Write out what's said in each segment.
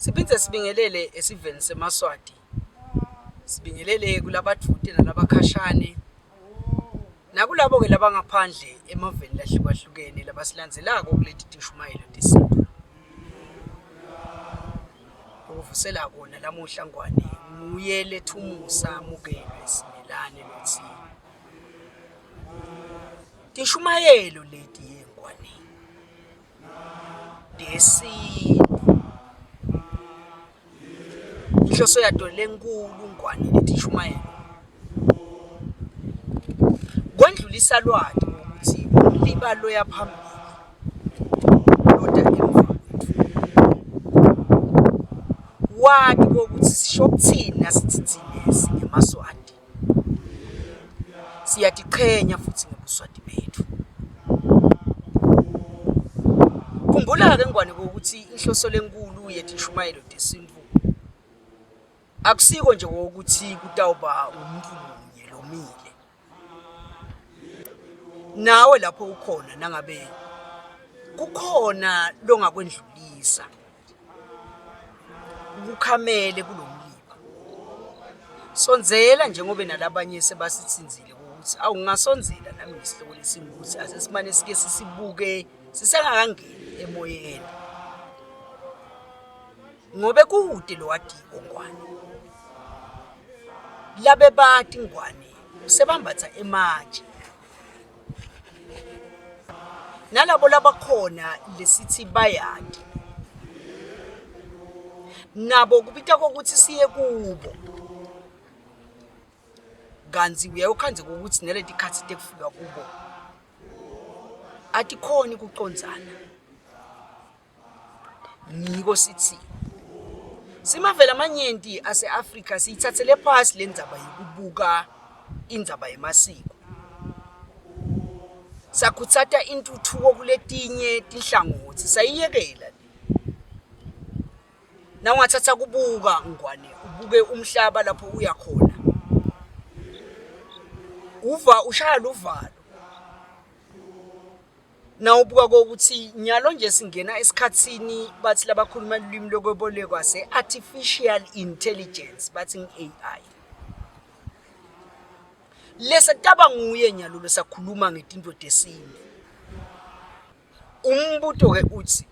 Siphinde sibingelele esiveni semaSwati. Sibingelele kulabadvute nalabakhashane nakulabo-ke labangaphandle emaveni lahlukahlukene labasilandzelako kuleti tinshumayelo tesintu. Ukuvusela kona lamuhla Ngwane nguye Lethumusa Mukelwe Simelane lotsi Tinshumayelo leti yeNgwane tesintu. Inhloso yato lenkulu Ngwane letinshumayelo kwendlulisa lwati ngokuthi umliba loya phambili lota emva kwetfu wati kokuthi sisho kuthini nasithi thine singemaSwati. Siyatiqhenya futhi ngobuswati bethu. Khumbula-ke Ngwane ukuthi inhloso lenkulu yetinshumayelo tesintu akusiko nje ukuthi kutawuba umuntu munye lomile. Nawe lapho ukhona nangabe kukhona longakwendlulisa ukukhamele kulo mliba. Sondzela njengoba nalabanye sebasithinzile ukuthi awu ngingasondzela nami ngesihloko lesingukuthi ase simane sike sisibuke sisengakangeni emoyeni. Ngobe kude lowadiko Ngwane. Labebati Ngwane sebambatha ematshe. Nalabo labakhona lesithi bayati nabo kubita kokuthi siye kubo kantsi uyawukhandze kokuthi naletikhatsi tekufika kubo atikhoni kucondzana. Ngiko sithi simavela amanyenti ase-Afrika siyithathele phasi le ndzaba yekubuka indzaba yemasiko. Sakhutsata intuthuko kuletinye tinhlangothi sayiyekela le. Nawungathatha kubuka Ngwane ubuke umhlaba lapho uya khona uva ushaya luvalo. Nawubuka kokuthi nyalo nje singena esikhathini bathi labakhuluma lulwimi lokwebolekwa se-artificial intelligence bathi ngi-AI. Lesa taba nguye nyalo losakhuluma ngetinto tesintu. Umbuto-ke uthi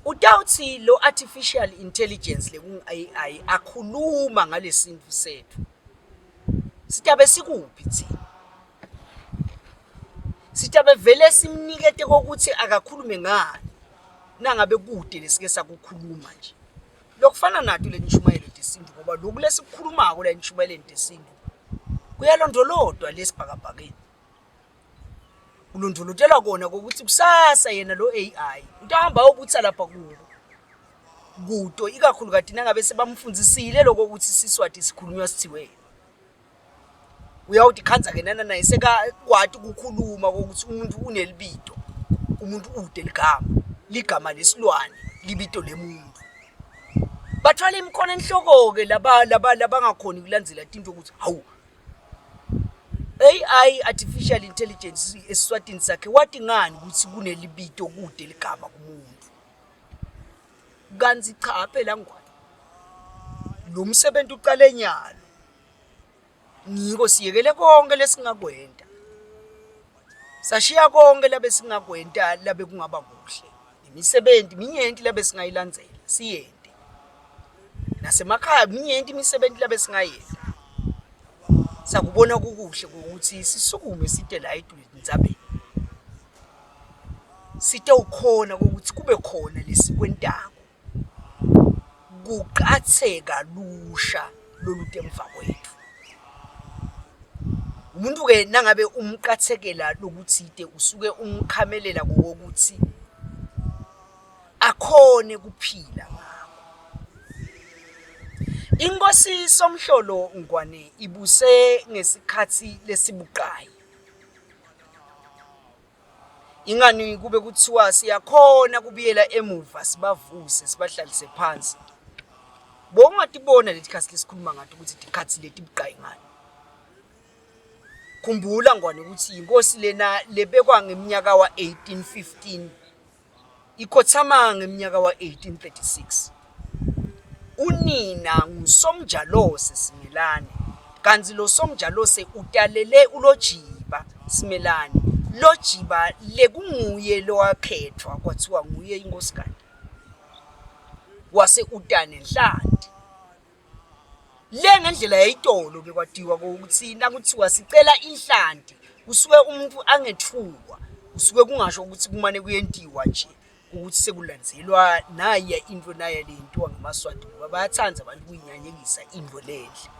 utawuthi lo artificial intelligence lekungu-AI akhuluma ngalesintu sethu sitabe sikuphi thina? Sitabe vele simnikete kokuthi akakhulume ngani nangabe kude lesike sakukhuluma nje. Lokufana nato le ntshumayelo tesintu ngoba lokhu lesikukhulumako la entshumayelweni tesintu kuyalondolodwa lesibhakabhakeni. Kulondolotelwa kona kokuthi kusasa yena lo AI utahamba ayobutha lapha kubo kuto ikakhulukati nangabe sebamfundzisile lokho ukuthi siSwati sikhulunywa sithiweni. Uyawutikhandza-ke nana naye sekakwati ukukhuluma kokuthi umuntu unelibito, umuntu ude ligama, ligama lesilwane, libito lemuntu. Bathwala imikhono enhloko-ke laba laba labangakhoni kulandzela tinto ukuthi hawu AI artificial intelligence eSiswatini sakhe wati ngani ukuthi kunelibito kude ligama kumuntu. Kanti cha phela Ngwane lo msebenzi uqale nyalo. Ngiko siyekele konke lesingakwenta. Sashiya konke labesingakwenta labe kungaba kuhle. Imisebenzi minyenti labesingayilandzela siyente. Nasemakhaya minyenti imisebenzi labesingayenta. Sakubona kukuhle ukuthi sisukume site la etindzabeni. Sitewukhona ukuthi kube khona lesikwentako. Kuqatheka lusha loluta emva kwethu. Umuntu-ke nangabe umqathekela lokuthide usuke umkhamelela ngokokuthi akhone kuphila ngakho. Inkosi Somhlolo Ngwane ibuse ngesikhathi lesibucayi. Ingani kube kuthiwa siyakhona kubuyela emuva sibavuse sibahlalise phansi. Bowungatibona leti khathi lesikhuluma ngato ukuthi tikhathi leti bucayi ngani. Khumbula Ngwane ukuthi inkosi lena lebekwa ngeminyaka wa-1815. Ikhothama ngemnyaka wa-1836. Unina nguSomnjalose Simelane kanti lo Somnjalose utalele uLojiba Simelane. Lojiba lekunguye lowakhethwa kwathiwa nguye inkhosikati wase uta nenhlanti. Le ngendlela yayitolo bekwatiwa ukuthi nakuthiwa sicela inhlanti kusuke umuntu angethukwa kusuke kungasho ukuthi kumane kuyentiwa nje ukuthi sekulandzelwa nayiya into naya le yentiwa ngamaSwati ngoba bayathanda abantu ukuyinyanyekisa into lenhle.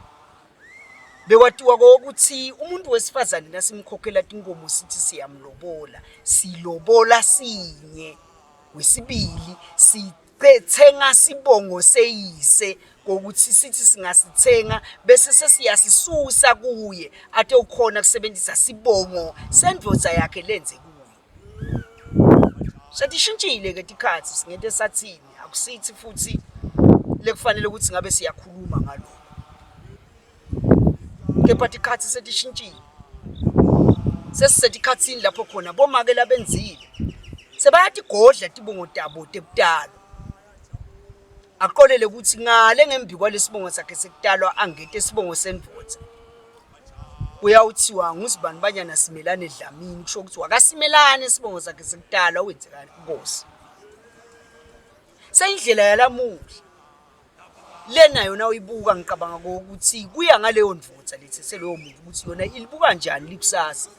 Bekwatiwa kokuthi umuntu wesifazane nasimkhokhela tinkomo sithi siyamlobola, silobola sinye wesibili sithenga sibongo seyise ngokuthi sithi singasithenga bese sesiyasisusa kuye ate ukhona kusebenzisa sibongo sendvodza yakhe lenze kuye. Setishintshile ke tikhatsi singete sathini akusithi futhi lekufanele ukuthi ngabe siyakhuluma ngalokho. Kepha tikhatsi setishintshile. Sesisetikhatsini lapho khona bomake labenzile sebayatigodla tibongo tabo tekutalwa. Aqolele ukuthi ngale ngembi kwalesibongo sakhe sekutalwa angete isibongo sendvodza. Kuyawuthiwa ngusibanibanyana Simelane Dlamini kusho ukuthi wakaSimelane isibongo sakhe sekutalwa wenzeka inkosi. Seyindlela yalamuhla lena yona uyibuka ngicabanga ukuthi kuya ngaleyo ndvodza lethese loyo muntu ukuthi yona ilibuka njani likusasa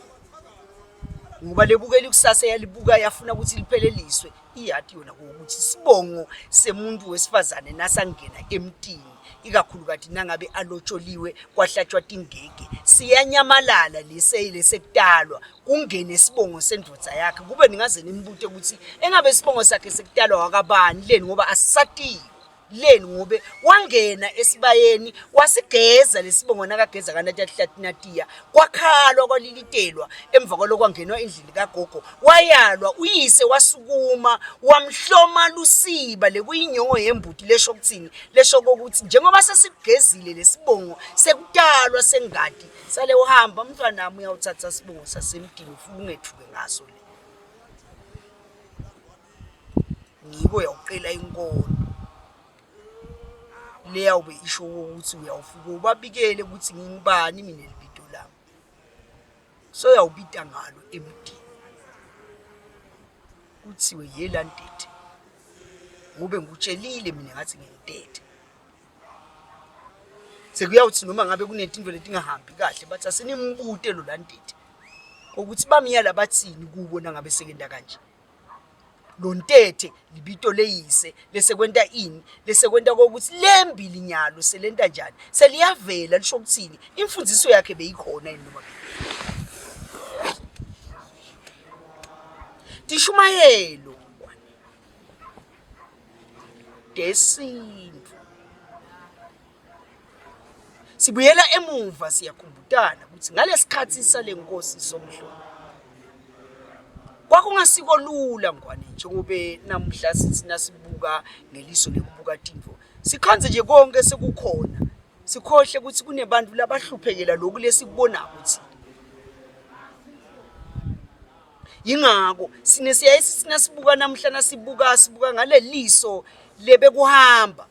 ngoba lebukela ikusasa yalibuka yafuna ukuthi lipheleliswe iyati yona ukuthi sibongo semuntu wesifazane nasangena emtini ikakhulukati nangabe alotsholiwe kwahlatshwa tingege siyanyamalala lese lesekutalwa kungene isibongo sendvodza yakhe kube ningaze nimbute ukuthi engabe isibongo sakhe sekutalwa wakabani leni ngoba asisatiwe leni ngobe wangena esibayeni wasigeza lesibongo nakageza kanatatihlatinatiya kwakhalwa kwalilitelwa emva kwaloko kwangenwa endlini kagogo wayalwa uyise wasukuma wamhloma lusiba lekuyinyongo yembuti lesho kuthini lesho kokuthi njengoba sesigezile lesibongo sekutalwa sengadi sale uhamba mntwanami uyawuthatha sibongo sasemdini ufike ungethuke ngaso le ngiko uyawuqela inkolo leyawube isho ukuthi uyawufike ubabikele ukuthi ngingubani mina libito lami soyawubita ngalo emdini kuthiwe yela ntethe ngobe ngikutshelile mina ngathi ngintethe sekuyawuthi noma ngabe kunetinto letingahambi kahle bathi asinimbute lo lantethe ukuthi bamyala bathini kubo nangabe sekenta kanje lo ntethe libito leyise lesekwenta ini lesekwenta kokuthi lembi linyalo selenta njani seliyavela lisho ukuthini imfundiso yakhe beyikhona yini noma tishumayelo tesintu Sibuyela emuva siyakhumbutana ukuthi ngalesikhathi sale nkosi Somhlolo kwakungasiko lula ngwane njengobe namuhla sithi nasibuka ngeliso lekubuka tintfo sikhandze nje konke sekukhona sikhohle ukuthi kunebantu labahluphekela lokhu lesikubonako thina yingako sine siyaye sithi nasibuka namuhla nasibuka sibuka ngaleliso lebekuhamba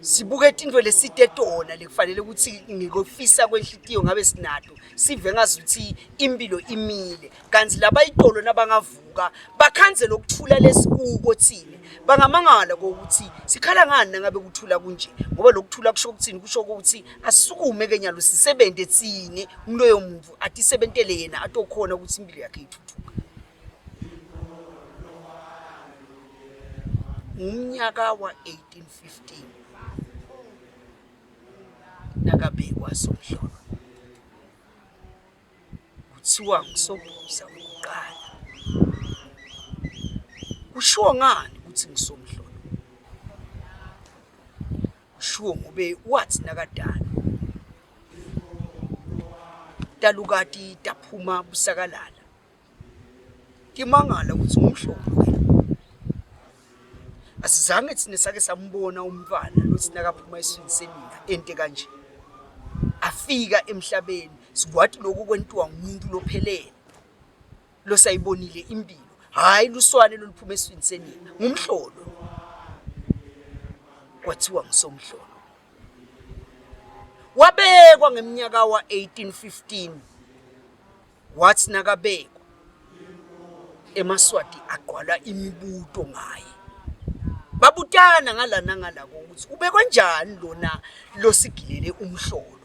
sibuke tintfo lesite tona lekufanele ukuthi ngikufisa kwenhlitiyo ngabe sinato sive ngazuthi impilo imile kanti labayitolo nabangavuka bakhandze lokuthula lesikuko thina bangamangala kokuthi sikhala ngani nangabe kuthula kunje ngoba lokuthula kusho ukuthini kusho ukuthi asisukume ke nyalo sisebente thine umloyo muntu atisebentele yena atokhona ukuthi impilo yakhe ithuthuke Ngumnyaka wa-1815 nakabekwa Somhlolo kuthiwa nguSobhuza wokuqala. Kushiwo ngani ukuthi nguSomhlolo? Kushiwo ngobe wathi nakadala talukati taphuma busakalala Ngimangala ukuthi ngumhlobo ke. Asizange thina sake sambona umntwana lothi nakaphuma esiswini senina ente kanje. Afika emhlabeni sikwati lokhu kwentiwa ngumuntu lophelele losayibonile impilo. Hhayi luswane loluphuma esiswini senina, ngumhlolo. Kwathiwa nguSomhlolo. Wabekwa ngeminyaka wa-1815 wathi nakabekwa emaSwati agcwala imibuto ngaye. Babutana ngala nangala ukuthi ubekwe njani lona losigilele umhlolo.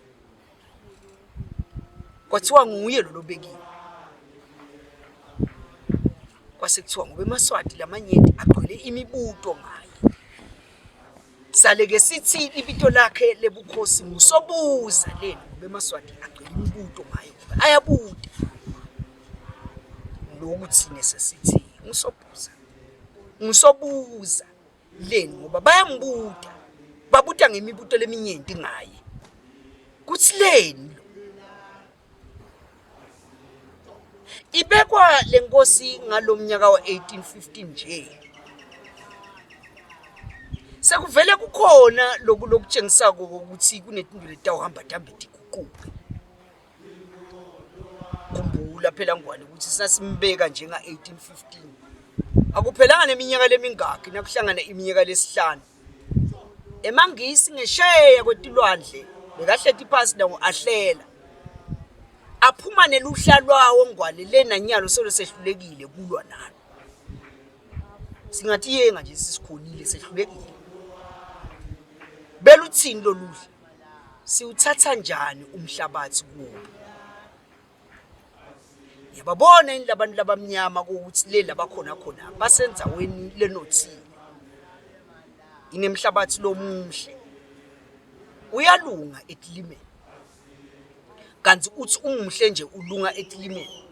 Kwathiwa nguye lo lobekiwe. Kwase kuthiwa ngoba emaSwati lamanyenti agcwele imibuto ngaye. Sale-ke sithi ibito lakhe lebukhosi nguSobuza leni ngoba emaSwati agcwele imibuto ngaye ngoba ayabuta. Lokhu thina sesithi nguSobhuza. NguSobuza leni ngoba bayambuta. Babuta ngemibuto leminyenti ngaye. Kuthi leni lo? Ibekwa lenkosi ngalomnyaka wa-1815 nje. Sekuvele kukhona loku lokutshengisako ukuthi kunetinto letawuhamba tihambe tiguquke. Khumbula phela Ngwane ukuthi sasimbeka njenga-1815. Akuphelanga neminyaka lemingakhi nakuhlangana iminyaka lesihlanu. EmaNgisi ngesheya kwetilwandle bekahleti phasi nawo ahlela. Aphuma neluhla lwawo Ngwane lena nyalo solo sehlulekile kulwa nalo. Singathi yenga nje sisikhonile sehlulekile. Beluthini loluhla? Siwuthatha njani umhlabathi kubo? Ngiyababona yini labantu labamnyama ukuthi le labakhona khona basenzaweni lenothile. Inemhlabathi lomuhle. Uyalunga ekulimeni. Kanti uthi umuhle nje ulunga ekulimeni.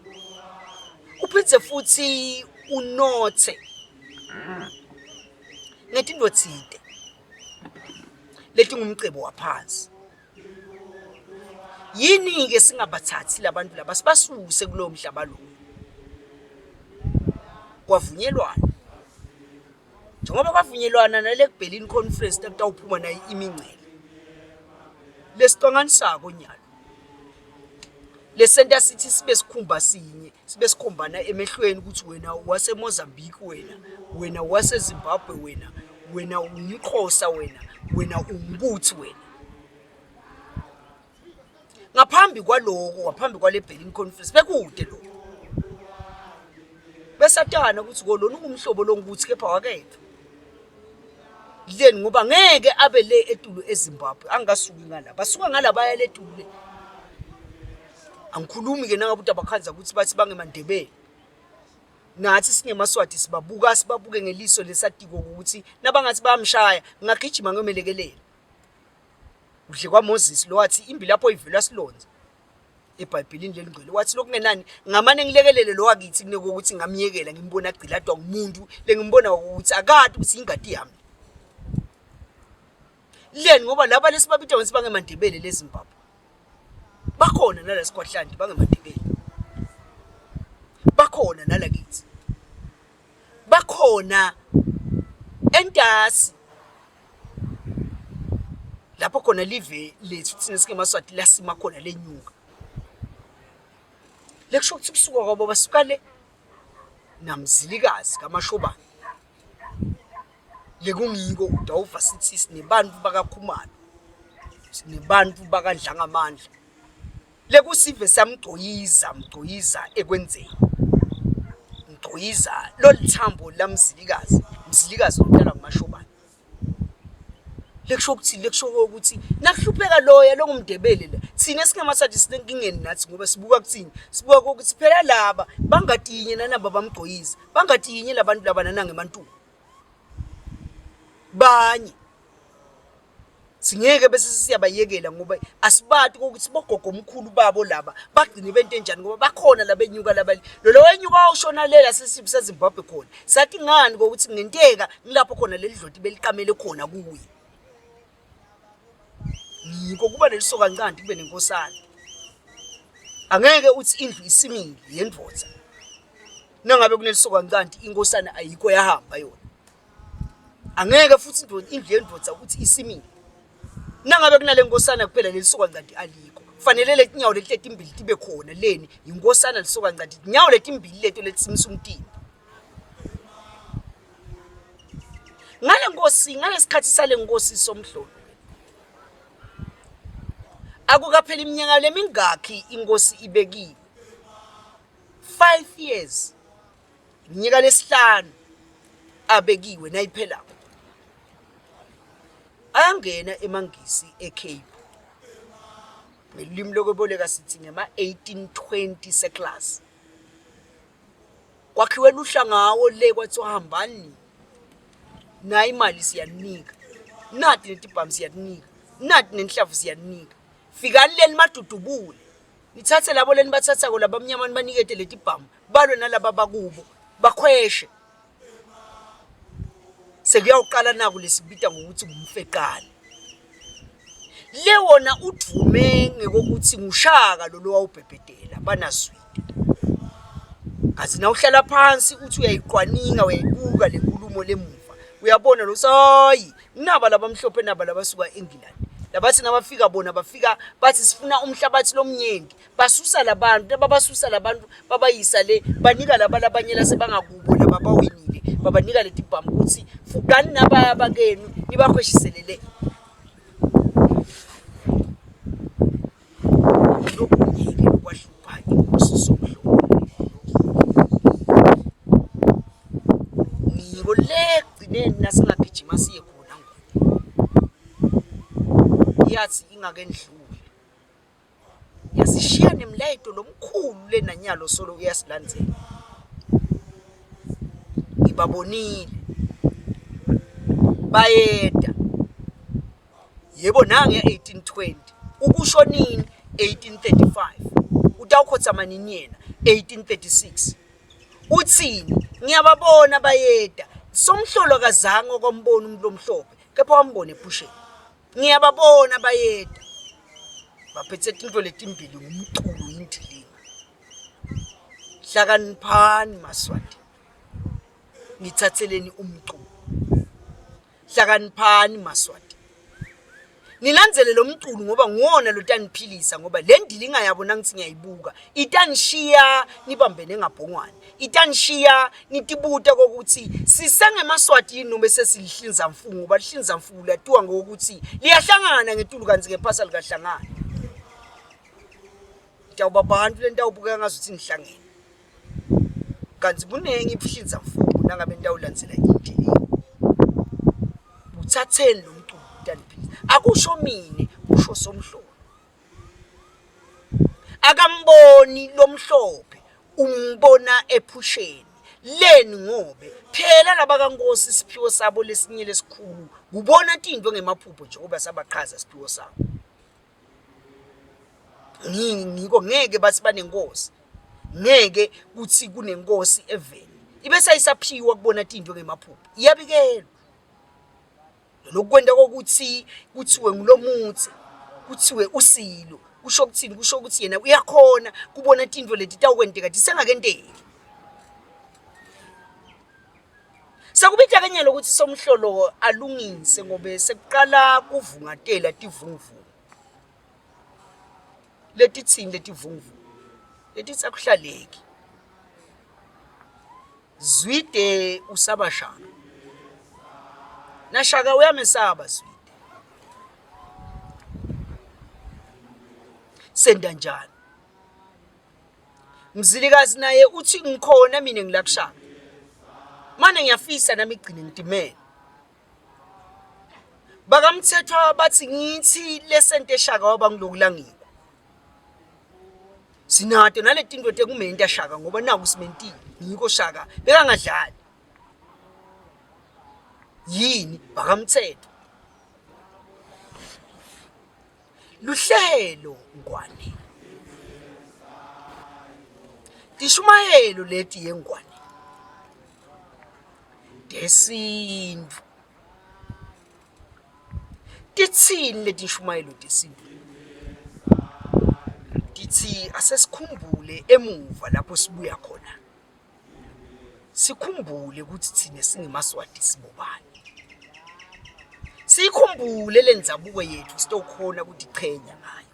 Uphinde futhi unothe ngetinto thide letingumcebo waphansi. Yini-ke singabathathi labantu laba sibasuse kulowo mhlaba lowo? Kwavunyelwana. Njengoba kwavunyelwana nale Berlin Conference ekutawuphuma nayo imingcele. Lesicwanganisako nyalo. Lesenta sithi sibe sikhumba sinye, sibe sikhombana emehlweni ukuthi wena waseMozambique wena, wena waseZimbabwe wena, wena ungumXhosa wena, wena ungukuthi wena. Ngaphambi kwaloko, ngaphambi kwale Berlin Conference bekude lokho. Besatana ukuthi kolona ungumhlobo longukuthi kepha wakethu. Leni ngoba ngeke abe le etulu eZimbabwe angasuki ngala. Basuka ngala baya le tulu le. Angikhulumi ke nangabe utabakhanza ukuthi bathi bangemandebele. Nathi singemaswati sibabuka sibabuke ngeliso lesatiko ukuthi nabangathi bayamshaya ngingagijima ngiyomelekelela. Udle kwaMoses lo wathi imbi lapho ivelwa silonza eBhayibhelini lelingcwele wathi lokungenani ngamane ngilekelele lo wakithi kunokuthi ngamyekela ngimbona agciladwa ngumuntu lengimbona ukuthi akade ukuthi ingadi yami leni ngoba laba lesibabita ngokuthi bangemandebele leZimbabwe bakhona nala sikhwahlandi bangemandebele bakhona nala kithi bakhona entasi lapho khona live lethu thina singemaswati lasima khona lenyuka lekusho ukuthi kusuka kwabo basuka le namzilikazi kamashobane lekungiko udawuva sithi sinebantu bakakhumalo sinebantu bakadlangamandla Lekusive samgcoyiza mgcoyiza ekwenzeni mgcoyiza lolithambo lamzilikazi mzilikazi lodalwa ngumashobane lekusho ukuthi lekusho ukuthi nakuhlupheka loya longumndebele la thina singamaswathi sinenkingeni nathi ngoba sibuka kuthini sibuka ukuthi phela laba bangatinye nanaba bamgcoyiza bangatinye labantu laba nanangemantuku banye Singeke bese siyabayekela ngoba asibati ukuthi bogogo omkhulu babo laba bagcine bento enjani ngoba bakhona labenyuka laba lo wenyuka wawushona lela seZimbabwe khona sathi ngani kokuthi kungenteka ngilapho khona leli dloti beliqamele khona kuye ngikho kuba nelisoka ncandi kube nenkosana angeke uthi indlu isimile yendoda nangabe kunelisoka ncandi inkosana ayikho yahamba yona Angeke futhi indlu yendoda ukuthi isimile. Nangabe kunale nkosana kuphela leli sokancadi alikho. Kufanele leti nyawo leti letimbili tibe khona leni yinkosana lisokancadi. Tinyawo letimbili leto letisimisa umtimba. Ngale nkosi, ngalesikhathi sale nkosi Somhlolo, akukapheli iminyaka lemingakhi inkosi ibekiwe? 5 years. Iminyaka lesihlanu abekiwe nayiphelako. Ayangena emaNgisi eCape. Ngelimi lokuboleka sithi ngema-1820 settlers. Kwakhiwe luhla ngawo le kwathiwa hambani nayi imali siyanika nati netibhamu siyakunika nati nenhlavu siyakunika fikani leni madudubule nithathe labo leni bathathako labamnyama nibanikete letibhamu balwe nalaba bakubo bakhweshe sekuyawuqala naku lesibita ngokuthi ngumfeqane le wona udume ngekokuthi ngushaka lolo wawubhebhedela banazwide ngathi na uhlala phansi uthi uyayiqwaninga uyayibuka le nkulumo lemuva uyabona lo sayi naba labamhlophe naba labasuka eNgilandi labathi nabafika bona bafika bathi sifuna umhlabathi lomnyenti basusa labantu babasusa labantu babayisa le banika laba labanye lasebangakubo laba bawinile babanika leti bhamu ukuthi fukani nabaya bakenu nibakhweshisele le lokunye-ke lokwahlupha inkosi Somhlolo ngiko le ekugcineni nasingagijima siye khona ngoba yathi ingakendluli Yasishiya nemlayeto lomkhulu lenanyalo solo uyasilandzela. Ngibabonile bayeda yebo nange 1820 ukusho nini 1835 utawukhothama nini yena 1836 uthini ngiyababona bayeda somhlolo akazange okwambona umuntu omhlophe kepha wambona ephusheni Ngiyababona bayeda. Baphethe tinto letimbili ngumculo indilinga. Hlakaniphani maSwati. Nithatheleni umculo. Hlakaniphani maSwati. Nilandzele lo mculo ngoba nguwona lotaniphilisa ngoba le ndilinga yabo nangithi ngiyayibuka itanishiya nibambene ngabhongwane itanishiya nitibuta kokuthi sisengemaswati yini noma sesilihlinza mfuku ngoba lihlinza mfuku latiwa ngokuthi liyahlangana ngetulu kanti ngephasa likahlangana ngitawuba bantu lentawubukeka ngazuthi nihlangene kanti kuningi ibuhlinza mfuku nangabe nitawulandzela indlela buthatheni lo mculo utaniphilisa akusho mine kusho somhlolo Akamboni lomhlophe umbona ephusheni leni ngobe phela laba kaNkosi isiphiwo sabo lesinye lesikhulu kubona tinto ngemaphupho njengoba sabaqhaza isiphiwo sabo ngiko ngeke bathi banenkosi ngeke kuthi kunenkosi eveni ibe sayisaphiwa kubona tinto ngemaphupho iyabikelwa Lokwenta kokuthi kuthiwe ngulomuthi kuthiwe usilo kusho ukuthini kusho ukuthi yena uyakhona kubona tintfo leti tawukwenteka tisengakenteki sekubita kenyalo ukuthi somhlolo alungise ngobe sekuqala kuvungatela tivunguvungu letitsini letivunguvungu letithi akuhlaleki Zwide usaba Shaka. NaShaka uyamesaba Zwide. Senda njani? Mzilikazi naye uthi ngikhona mina ngila kuShaka. Mane ngiyafisa nami igcine ngitimele. Bakamthethwa bathi ngithi lesente Shaka waba ngilokulangiko. Sinato naletinto tekumenta Shaka ngoba naku simentile ngiko Shaka bekangadlali. Yini bakamthetho. Luhlelo Ngwane. Tishumayelo leti yengwane. Tesintfu. Titsini letinshumayelo tesintu? Titsi asesikhumbule emuva lapho sibuya khona. Sikhumbule ukuthi thina singemaSwati sibobani. Siyikhumbule le ndzabuko yethu sitokhona kutichenya ngayo.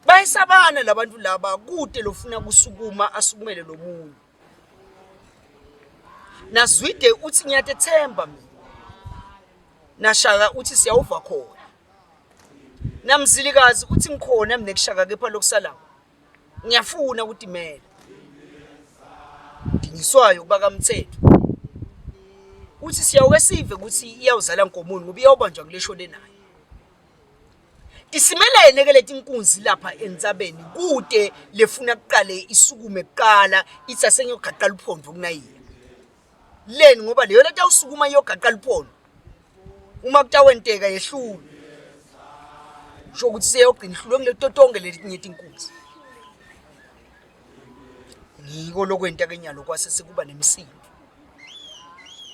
Bayesabana labantu laba kude lofuna kusukuma asukumele lomunye. Nazwide uthi ngiyatethemba mina. Nashaka uthi siyawuva khona. Namzilikazi uthi ngikhona mina kushaka kepha lokusalayo. Ngiyafuna ukutimela. Dingiswayo kuba kamthetho. Uthi siyawuke sive ukuthi iyawuzala nkomoni ngoba iyawubanjwa kuleshone nayo. Tisimelene ke letinkunzi lapha entsabeni kude lefuna kuqale isukume kuqala ithi asengiyogaqa luphondo kunayiya. Leni ngoba leyo letawusukuma iyogaqa luphondo. Uma kutawenteka yehlule. Sho ukuthi seyogcina ihlulwe ngile tonke letinye tinkunzi. Ngiko lokwenta ke nyalo kwase sekuba nemisindo.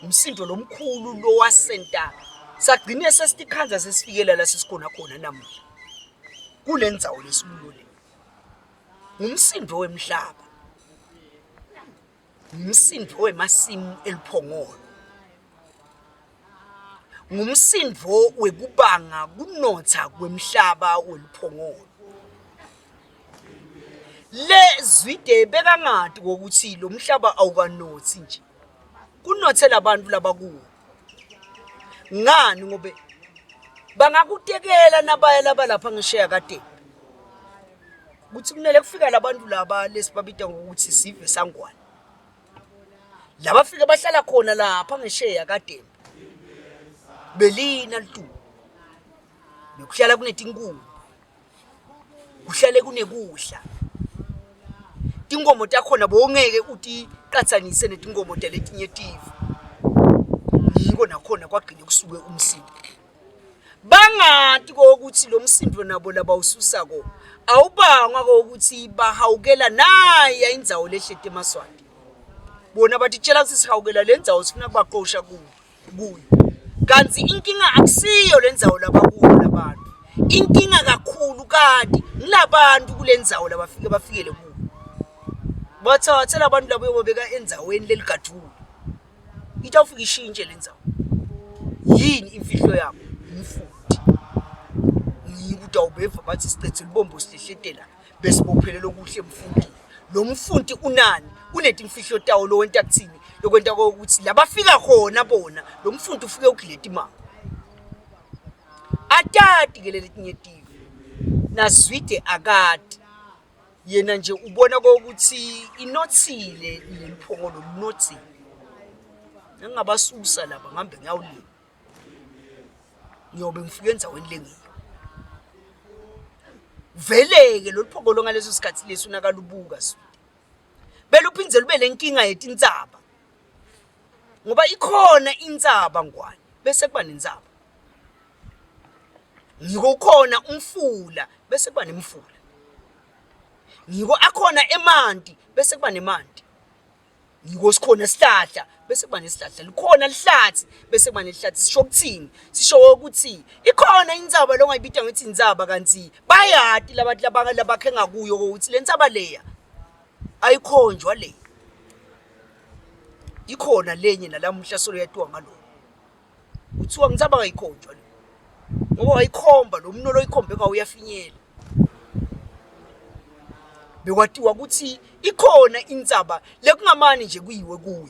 Umsindo lomkhulu lowasenta sagcine sesitikhandza sesifikela la sesikhona khona namuhla. Kule ndzawo lesikuyo le. Ngumsindo wemhlaba. Ngumsindo wemasimu eliphongolo. Ngumsindvo wekubanga kunotsa kwemhlaba weluphongolo. Le Zwide bekangati kokuthi lo mhlaba awukanothi nje. Kunothe labantu labakuwo. Ngani ngobe bangakutekela nabaya laba lapha ngisheya kade. Kuthi kumele kufika labantu laba lesibabita ngokuthi sive sangwane. Labafike bahlala khona lapha ngesheya kaDembe. Belina litulu. Bekuhlala kunetinkungu. Kuhlale kunekudla. Tinkomo takhona bowungeke utiqathanise netinkomo taletinye tive. Ngiko nakhona kwagcine kusuke umsindo. Bangati kokuthi lo msindo nabo labawususako awubangwa kokuthi bahawukela naya indzawo lehleti emaSwati. Bona batitshela ukuthi sihawukela le ndzawo sifuna kubaqosha kuyo. Kanti inkinga akusiyo le ndzawo labakuyo labantu. Inkinga kakhulu kanti ngilabantu kule ndzawo labafike bafikele kuyo. Bathathe labantu labo uyobabeka endzaweni leligadule. Itawufika ishintshe le ndzawo. Yini imfihlo yabo? Umfundi. Ngiko utawubeva bathi sicethe lubombo sihlehletela besibophelele okuhle emfundini. Lo mfundi unani? Unetimfihlo tawo lo wenta kuthini? Lokwenta kokuthi labafika khona bona lo mfundi ufike ugileta imali. Atati ke letinye tive. Nazwide akati. Yena nje ubona kokuthi inothile leliphongolo linothile. Ngingabasusa laba ngihambe ngiyawulima. Ngiyobe ngifike endaweni lengiyo. Vele-ke lolu phongolo ngaleso sikhathi lesi unakalubuka Swidi. Beluphinde lube nenkinga yetintsaba. Ngoba ikhona intsaba Ngwane bese kuba nentsaba. Ngiko ukhona umfula bese kuba nemfula. Ngiko akhona emanti bese kuba nemanti. Ngiko sikhona isihlahla bese kuba nesihlahla. Likhona lihlathi bese kuba nelihlathi. Sisho ukuthini? Sisho ukuthi ikhona intsaba longayibita ngithi intsaba kanti bayati labantu labaka labakhe ngakuyo ukuthi le ntsaba leya ayikhonjwa le. Ikhona lenye nalamuhla solo yatiwa ngaloko. Kuthiwa ngisaba kayikhonjwa le. Ngoba wayikhomba lo muntu loyikhombe ngawo uyafinyela. Bekwatiwa ukuthi ikhona intsaba lekungamani nje kuyiwe kuyo.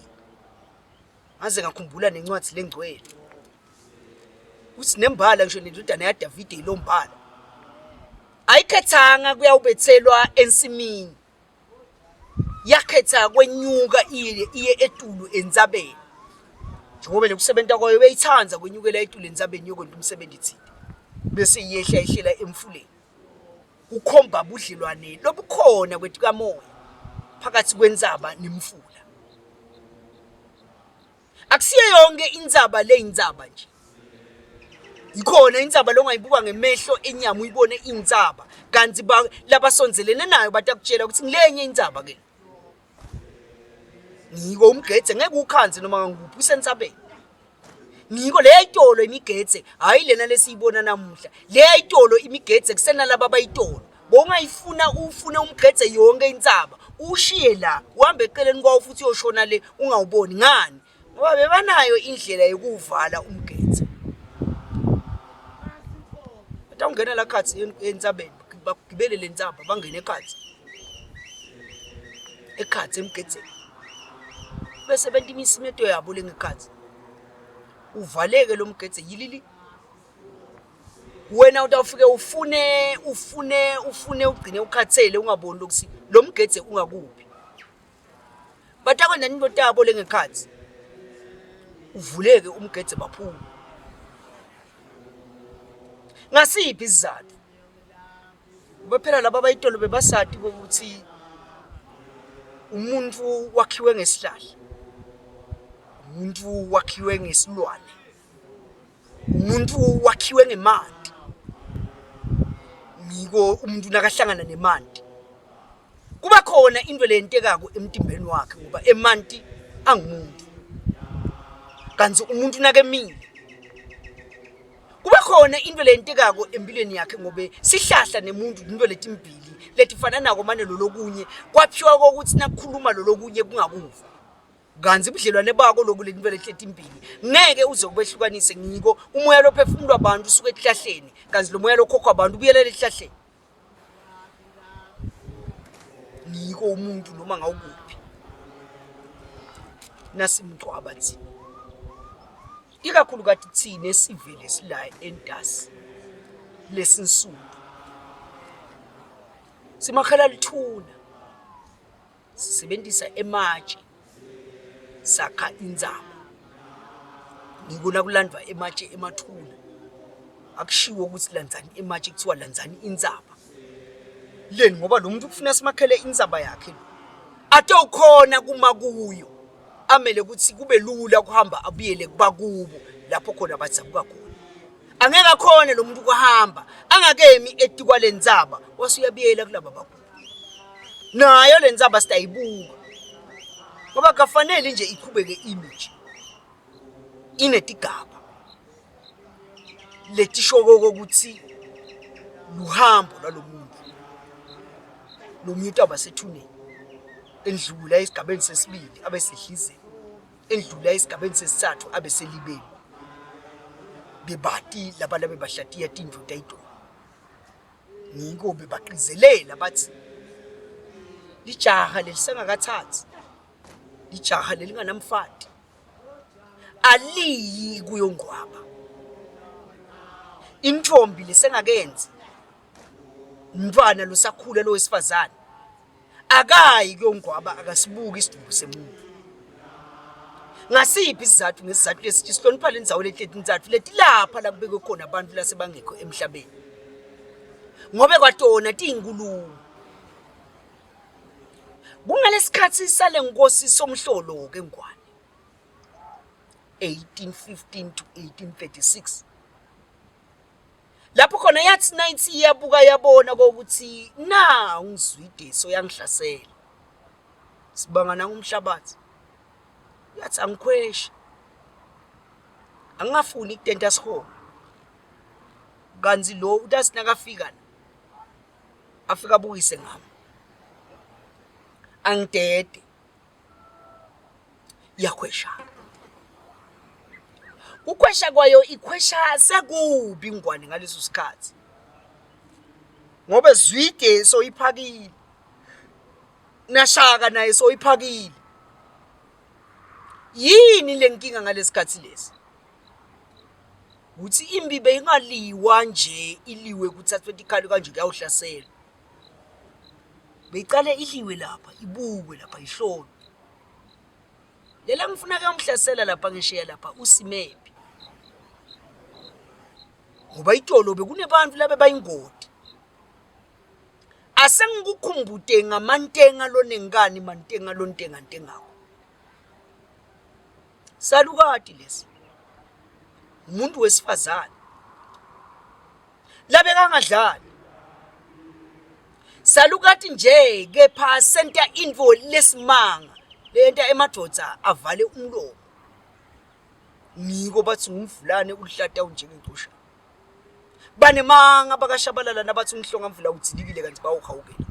Ngaze ngakhumbula nencwadi lengcwele. Uthi nembala ngisho nendodana yaDavide ilombala. Ayikhethanga kuyawubethelwa ensimini. Yakhetha kwenyuka iye iye etulu entsabeni. Njengoba lokusebenta kwayo beyithanda kwenyukela etulu entsabeni yokwenta umsebenzi thile. Bese iyehla ehlela emfuleni. Kukhomba budlelwane lobukhona kwetikamoya phakathi kwentsaba nemfula. Akusiyo yonke intsaba le intsaba nje. Ikhona intsaba longayibuka ngemehlo enyama uyibone intsaba kanti labasondelene nayo batakutshela ukuthi ngilenye intsaba ke. Ngiko umgedze ngeke ukhanze noma ngikuphi usentsabeni. Ngiko leya itolo imigedze hayi lena lesiyibona namuhla. Leya itolo imigedze kusenalaba abayitolo. Bowungayifuna ufune umgedze yonke intsaba ushiye la uhambe eceleni kwawo futhi uyoshona le ungawuboni ngani ngoba bebanayo indlela yokuwuvala umgedze. Batawungena la khathi entsabeni bagibele le ntsaba bangene ekhathi ekhathi emgedzeni. Bese benta imisimeto yabo lengekhatsi. Uvaleke lo mgedze yilili. Wena utawufike ufune ufune ufune ugcine ukhathele ungaboni lokuthi lo mgedze ungakuphi. Batakwenza into tabo lengekhatsi. Uvuleke umgedze baphume. Ngasiphi isizathu? Ngoba phela laba abayitolo bebasati ukuthi umuntu wakhiwe ngesihlahla, umuntu wakhiwe ngesilwane, umuntu wakhiwe ngemanti. Ngiko umuntu nakahlangana nemanti kuba khona into leyentekako emtimbeni wakhe ngoba emanti angumuntu kanti umuntu nakemile Kuba khona into leyentekako empilweni yakhe ngobe sihlahla nemuntu into letimbili letifananako mane lolokunye kwaphiwa kokuthi nakukhuluma lolokunye kungakuva kanzi ubudlelwane bako loku letinto letimbili ngeke uze ubehlukanise ngiko umoya lophefumulwa abantu usuke etihlahleni kanzi lo moya lokhokhwa abantu ubuyelela etihlahleni ngiko umuntu noma ngawukuphi nasimgcwaba thina ikakhulukati thina esivele sila entasi lesinsundu simakhela lithuna sisebenzisa ematshe sakha inzaba ngiko nakulandwa ematshe emathuna akushiwo ukuthi landzani ematshe kuthiwa landzani intsaba leni ngoba lo muntu kufuna simakhele intsaba yakhe lo ate ukhona kuma kuyo amele ukuthi kube lula ukuhamba abuyele kubakubo lapho khona badzabuka khona angeke akhone lo muntu ukuhamba angakemi etikwa lentsaba wase uyabuyela kulaba bakubo nayo le ntsaba sitayibuka ngoba kafanele nje iqhubeke ime nje inetigaba letishoko kokuthi luhambo lwalomuntu lo muntu utawuba sethuneni endlula esigabeni sesibili abe sehlizeni endlula esigabeni sesithathu abe selibeni bebati laba labe bahlatiya tindlu tayitolo ngiko bebaqizelela bathi lijaha lelisengakathathi lijaha lelinganamfati aliyi kuyongcwaba intombi lesengakenzi umntwana losakhula lo wesifazane akayi kuyongcwaba akasibuki isidumbu semuntu ngasiphi isizathu ngesizathu lesithi sihlonipha le ndzawo letintsatfu letilapha la kubekwe khona abantu lasebangekho emhlabeni ngobe kwatona tiyinkulumo kungalesikhathi sale nkosi somhlolo ke ngwane 1815 to 1836 lapho khona yathi nayithi iyabuka yabona kokuthi na ungizwide soyangihlasela sibanga nangumhlabathi yathi angikhweshi angingafuni ikutenta sihola kanti lo utasi nakafika afika abukise ngami angidede iyakhwesha kukhwesha kwayo ikhwesha sekubi ingwane ngaleso sikhathi ngoba zwide soyiphakile nashaka naye soyiphakile yini lenkinga ngalesikhathi lesi ukuthi impi beyingaliwa nje iliwe kuthathwe tikhali kanje kuyawuhlaselwa beyicale iliwe lapha ibukwe lapha ihlolwe lela ngifuna kuyomhlasela lapha ngishiya lapha usimephi ngoba itolo bekunebantu labe bayingoti asengikukhumbute ngamantenga lonenkani mantenga lontengantengako Salukati lesi. Umuntu wesifazane. Labekangadlali. Salukati nje kepha senta intfo lesimanga leyenta emadvodza avale umlomo. Ngiko bathi ngumvulane uluhlata unjengencusha. Banemanga bakashabalala nabathi umhlongamvula udzilikile kanti bawuhawukela.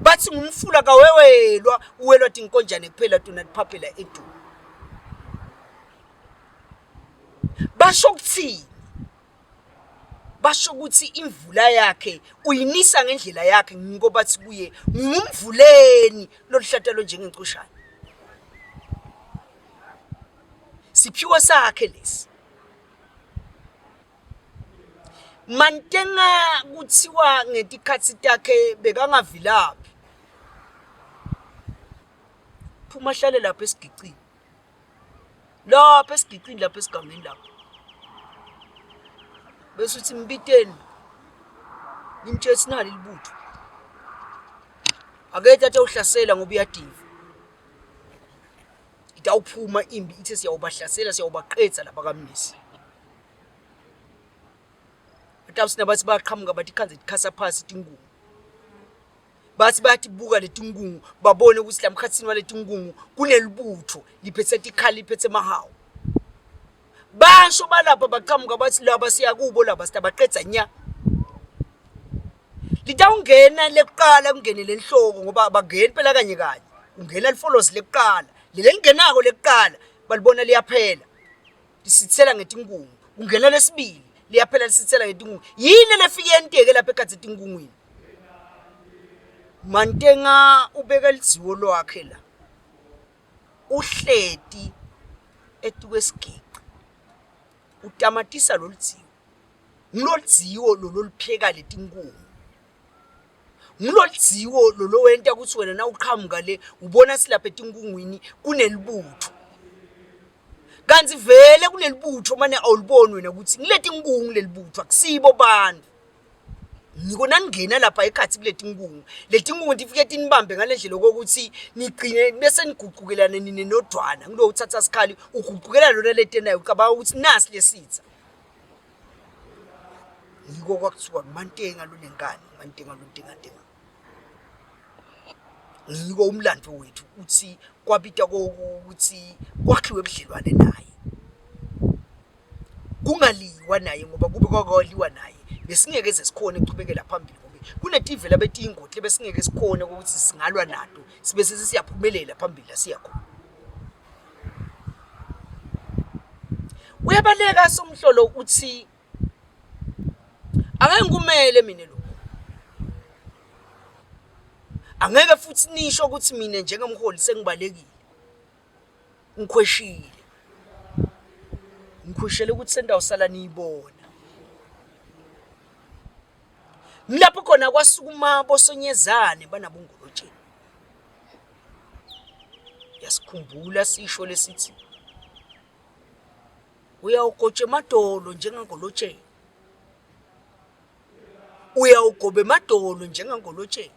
Bathi ngumfula kawewelwa uwelwa tinkonjane kuphela tona tiphaphela edulo. Basho kuthini? Basho ukuthi imvula yakhe uyinisa ngendlela yakhe ngiko bathi kuye ngumvuleni loluhlata lonjengencushane. Siphiwo sakhe lesi. Mantenga kuthiwa ngetikhatsi takhe bekangavilaphi. Phuma ahlale lapha esigicini. Lapha esigicini lapha esigangeni lapha. Bese uthi mbiteni. Nimtshele sinalo libutho. Akethe atewuhlasela ngoba uyadiva. Itawuphuma imbi ithe siyawubahlasela siyawubaqedza laba kaMnisi. Batawusina bathi bayaqhamuka bathi ikhanze ikhasa phasi tingungu. Bathi bayatibuka letingungu babone ukuthi la mkhathini waletingungu kunelibutho liphethe tikhali liphethe emahawu. Basho balapha baqhamuka bathi laba siyakubo laba sitabaqedza nya. Litawungena lekuqala kungene lenhloko ngoba abangeni phela kanye kanye. Kungena lifolozi lekuqala. Leli lingenako lekuqala balibona liyaphela. Lisithela ngetinkungu. Kungena lesibili liyaphela lisithela ngetinkungu. Yini lefike yenteke lapha ekhatsi etinkungwini? Mantenga ubeka lidziwo lwakhe la. Uhleti etukwesigece. Utamatisa loludziwo. Nguloludziwo lololupheka letinkungu. Nguloludziwo lolowenta ukuthi wena nawuqhamuka le ubona silapha etinkungwini kunelibutho. Kanti vele kulelibutho mane awuliboni wena ukuthi ngileti nkungu lelibutho akusibo bantu. Ngiko naningena lapha ekhathi kuleti nkungu. Leti nkungu tifike tinibambe ngale ndlela okokuthi nigcine bese niguqukelana nine nodwana. Ngulo uthatha sikhali uguqukela lona letenayo ucabanga ukuthi nasi lesitha. Yiko kwakuthiwa nguMantenga lonenkani, uMantenga lontengantenga. Ngiko umlando wethu uthi kwabita ukuthi kwakhiwe budlelwane naye. Kungaliwa naye ngoba kube kwakwaliwa naye besingeke ze sikhone ukuchubekela phambili ngoba kunetive labetiyingoti lebesingeke sikhone ukuthi singalwa nato sibe sesiyaphumelela phambili la siya khona. Uyabaleka Somhlolo uthi angeke ngikumele mina lokhu. Angeke futhi nisho ukuthi mina njengemholi sengibalekile. Ngikhweshile. Ngikhweshele ukuthi sendawusala niyibona. Ngilapho khona kwasukuma bosonyezane banabongolotsheni. Yasikhumbula sisho lesithi uyawugotsha emadolo njengangolotsheni. Uyawugoba emadolo njengangolotsheni.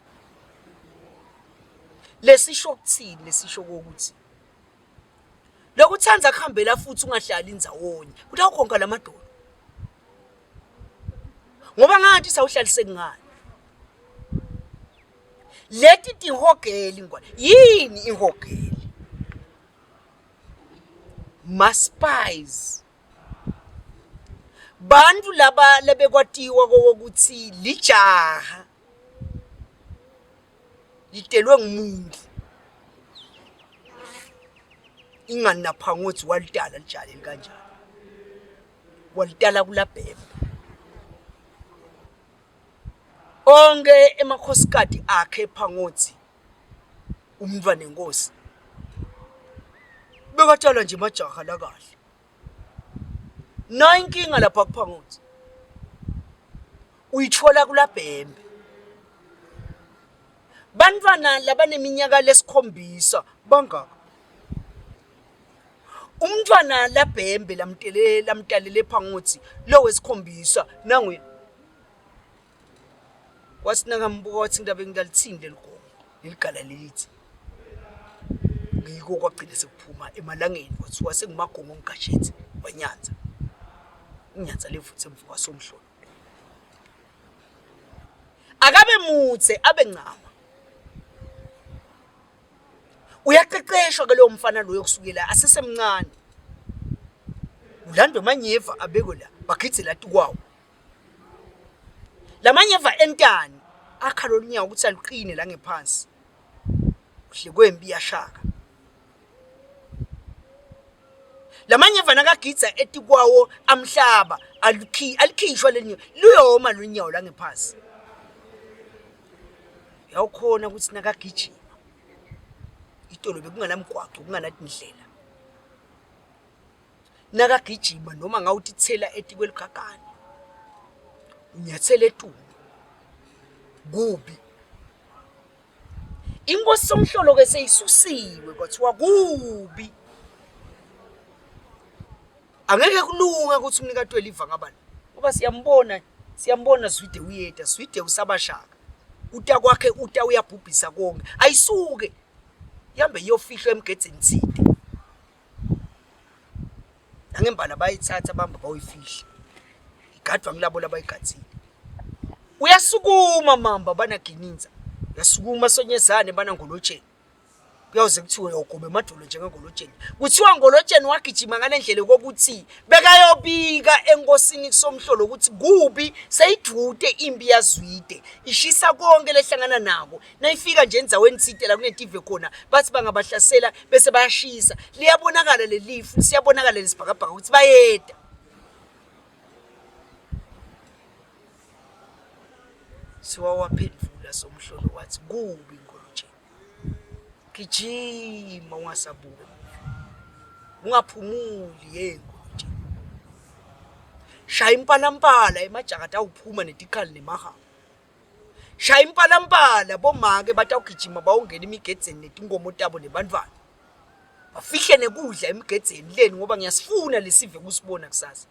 Lesisho kuthini lesisho kokuthi lokuthanda kuhambela futhi ungahlali ndzawonye kutawukhonka lamadolo ngoba ngathi sawuhlaliseki ngani leti tihogeli ngwane yini ihogeli ma-spies bantu laba lebekwatiwa kokuthi lijaha litelwe ngumuntu ingani naphangothi walidala lijale kanjani walidala kulabhembe Onke emakhosikati akhe phangothi umntwana enkosi bekatshala nje majaha la kahle nayi inkinga lapha kuphangothi uyithola kulabhembe bantwana labaneminyaka lesikhombisa bangaka umntwana labhembe lamtele lamtalele phangothi lo wesikhombisa nanguye Wathi nakambuka wathi ngidabe ngitalithini leli gomo leligala lelithi ngiko kwagcina sekuphuma emalangeni kwathiwa sengumagongo ngigashethe wanyanza inyanza levuthe emva kwasomhlolo akabe muthe abe ncama Uyaqeqeshwa ke lowo mfana loyo kusukela asesemncane. Ulandwa amanyeva abekwe la, bagidze la tukwawo. Lamanyeva entani akha lolu nyawo ukuthi aluqine la ngephansi. Kuhle kwempi yashaka. Lamanyeva nakagidza etikwawo amhlaba alikhi alikhishwa lelinye luyoma lolu nyawo la ngephansi. Yawukhona ukuthi nakagijima itolo bekunganamgwaqo kunganatindlela. Nakagijima noma ngawutithela etikwelikhagane unyathela etulu kubi. Inkosi Somhlolo ke seyisusiwe kwathiwa kubi. Angeke kulunge ukuthi umnikati weliva ngaba la ngoba siyambona siyambona Zwide uyeta Zwide usabashaka uta kwakhe uta uyabhubhisa konke ayisuke ihambe iyofihlwa emgedzeni thide nangembala bayithatha bamba bayoyifihla igadwa ngilabo labayigadzile uyasukuma mamba banagininza uyasukuma sonyezane banangolotsheni kuyawuze kuthiwe uyogoba emadolo njengengolotsheni kuthiwa ngolotsheni wagijima ngale ndlela kokuthi bekayobika enkosini kusomhlolo ukuthi kubi seyidvute impi yazwide ishisa konke lehlangana nako nayifika nje endzaweni thite la kunetive khona bathi bangabahlasela bese bayashisa liyabonakala lelifu siyabonakala lesibhakabhaka ukuthi bayeda siwawaphendula somhlolo wathi kubi ngolotsheni gijima ungasabuki ungaphumuli ye ngolotsheni shaya impalampala emajakati awuphuma netikhali nemahaba Shaya impalampala bomake batawugijima bawungena emigedzeni netinkomo tabo nebantfwana. Bafihle nekudla emigedzeni leni ngoba ngiyasifuna lesive kusibona kusasa.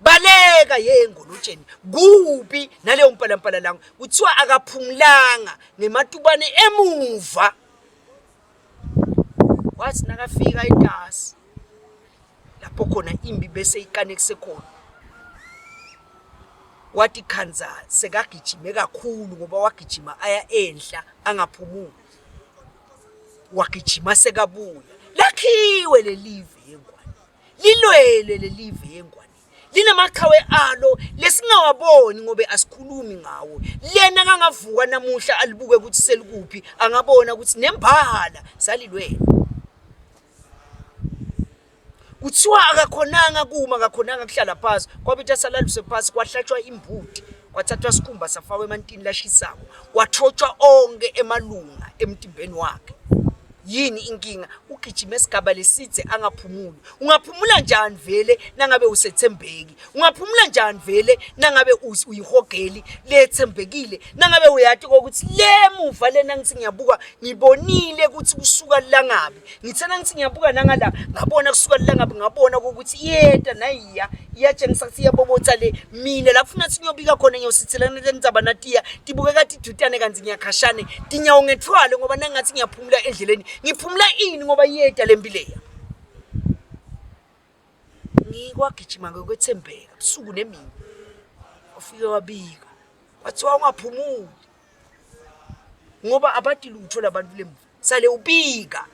Baleka ye ngolotsheni kuphi naleyo mpalampala lango kuthiwa akaphumulanga ngematubane emuva. Wathi nakafika entasi lapho khona imbi bese ikanekise khona wathi khanza sekagijime kakhulu ngoba wagijima aya enhla angaphumuli wagijima sekabuya lakhiwe lelive yengwane lilwele lelive yengwane linamaqhawe alo lesingawaboni ngobe asikhulumi ngawo lena kangavuka namuhla alibuke ukuthi selikuphi angabona ukuthi nembala salilwele Kuthiwa akakhonanga kuma akakhonanga kuhlala phasi kwabitha salaluse phasi kwahlatshwa imbuti kwathathwa sikhumba safakwa emantini lashisako kwathotshwa onke emalunga emtimbeni wakhe yini inkinga ugijima esigaba lesidze angaphumuli ungaphumula njani vele nangabe usethembeki ungaphumula njani vele nangabe uyihogeli lethembekile nangabe uyati ukuthi le muva lena ngithi ngiyabuka ngibonile ukuthi kusuka langabi ngithe nangithi ngiyabuka nangala ngabona kusuka lilangabi ngabona ukuthi iyeta nayiya iyatshengisa ukuthi iyabobotha le mina la kufuna ukuthi ngiyobika khona ngiyosithelana le ndzaba natiya tibukeka tidutane kanti ngiyakhashane tinyawo ngethwale ngoba nangathi ngiyaphumula endleleni ngiphumula ini ngoba iyeta le mpileya ngikwagijima ngokwethembeka busuku nemini wafike wabika kwathiwa ungaphumuli ngoba abati lutho labantu lemva sale ubika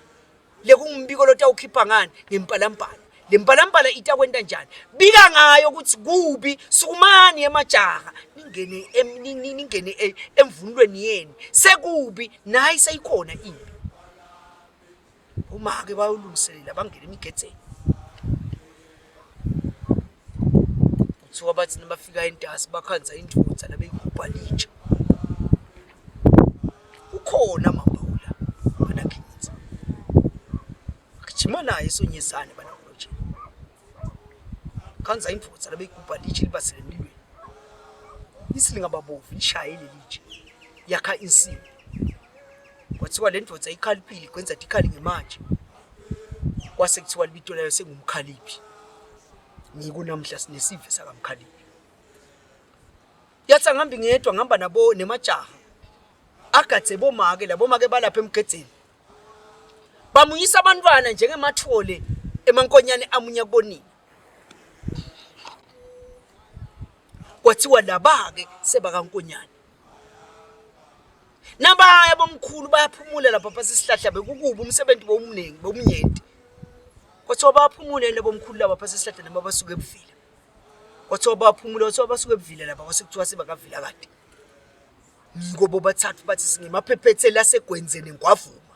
lekungumbiko lotawukhipha ngani ngempalampala le mpalampala itakwenta njani bika ngayo ukuthi kubi sukumani emajaha ningene ningene e, emvunulweni yenu sekubi nayi seyikhona impi Uma-ke bayolungiselela bangene emigedzeni. Kuthiwa bathi nabafika entasi bakhanza indvodza labeyigubha litshe. Ukhona Mambawula banaKhinitsa. Gijima naye esonyezane banaKulotsheni. Khanza indvodza labeyigubha litshe libasele emlilweni. Isilingababovu lishaye lelitshe yakha insimbi. Kwathiwa le ndoda ikhaliphile igwenza tikhali ngemanje. Kwase kuthiwa libito layo sengumkhaliphi. Ngiko namhla sinesive sakamkhaliphi. Yathi angihambi ngedwa ngihamba nabo nemajaha. Agadze bomake labomake balapha emgedzeni. Bamunyisa abantwana njengemathole emankonyane amunya kubonina. Kwathiwa laba-ke sebakankonyane. Nabaya bomkhulu bayaphumula lapha phasi isihlahla bekukubi umsebenzi bowumningi bowumnyenti. Kwathiwa bayaphumula yini bomkhulu laba phasi isihlahla noma basuke ebuvila. Kwathiwa bayaphumula kwathiwa basuke ebuvila lapha kwase kuthiwa sebakavila kade. Ngiko bobathathu bathi singemaphephethe lasegwenzeni ngwavuma.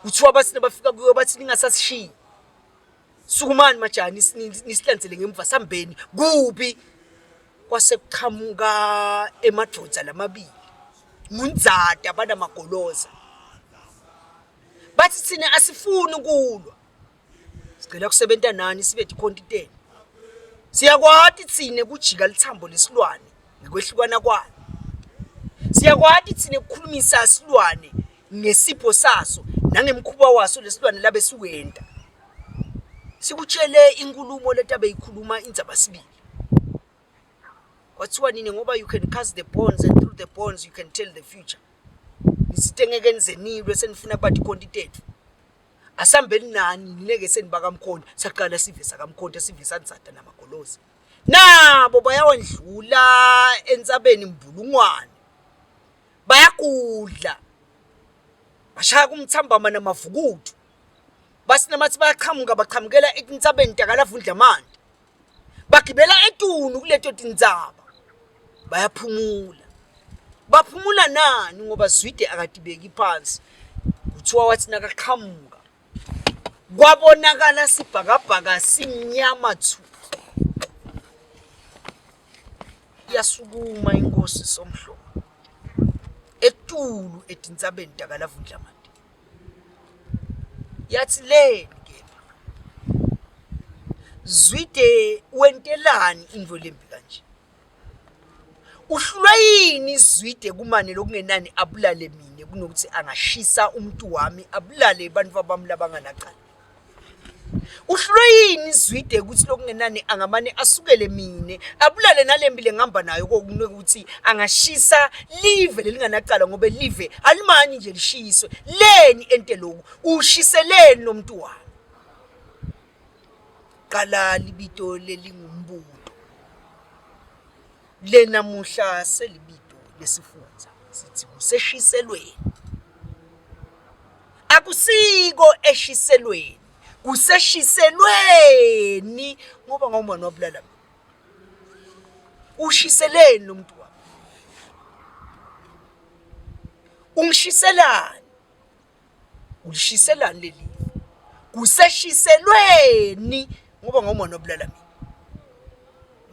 Kuthiwa bathi nabafika kuyo bathi ningasasishiyi. Sukumani majaha nisihlanzele ngemva sambeni kubi kwase kuqhamuka emadvodza lamabili ngunzada banamagoloza bathi thina asifuni ukulwa. Sicela kusebenta nani sibe tikhonti tenu. Siyakwati tsine kujika litsambo lesilwane ngekwehlukana kwalo. Siyakwati tsine kukhulumisa silwane ngesipho saso nangemkhuba waso lesilwane labe siwenta. Sikutshele inkulumo letabe ikhuluma indzaba sibili. Kwathiwa nini ngoba you can cast the bones and through the bones you can tell the future. Nisite ngeke nizenilwe senifuna kuba tikhonti tetfu. Asambeni nani ngineke senibakamkhonto saqala sive sakamkhonto sive sansada namagolozi. Nabo bayawandlula entsabeni mbulungwane. Bayagudla. Bashaya kumthambama namavukuthu. Basinamathi bayaqhamuka baqhamukela etintsabeni takalavundla amanti. Bagibela etulu kuleto tintsaba. Bayaphumula. Baphumula nani ngoba Zwide akatibeki phansi. Kuthiwa wathi nakaqhamuka kwabonakala sibhakabhaka simnyama thu. Yasukuma inkosi Somhlolo etulu etintsabeni takaLavundlamanti. Yathi leni kepha Zwide wentelani intfo lembi kanje? Uhlulwa yini Zwide kumane lokungenani abulale mina kunokuthi angashisa umuntu wami abulale abantu bami labanganacala? Uhlulwe yini Zwide ukuthi lokungenani angamane asukele mina abulale nalembi lengihamba nayo kokunokuthi angashisa live lelinganacala ngoba live alimani nje lishiswe leni ente lokhu ushiseleni nomuntu wami qala libito lelingumbuto lenamuhla selibito lesifundza sithi kuseshiselweni akusiko eshiselweni kuseshiselweni ngoba ngomona wabulala mina ushiseleni lo muntu wami ungishiselani ulishiselani leli kuseshiselweni ngoba ngomona obulala mina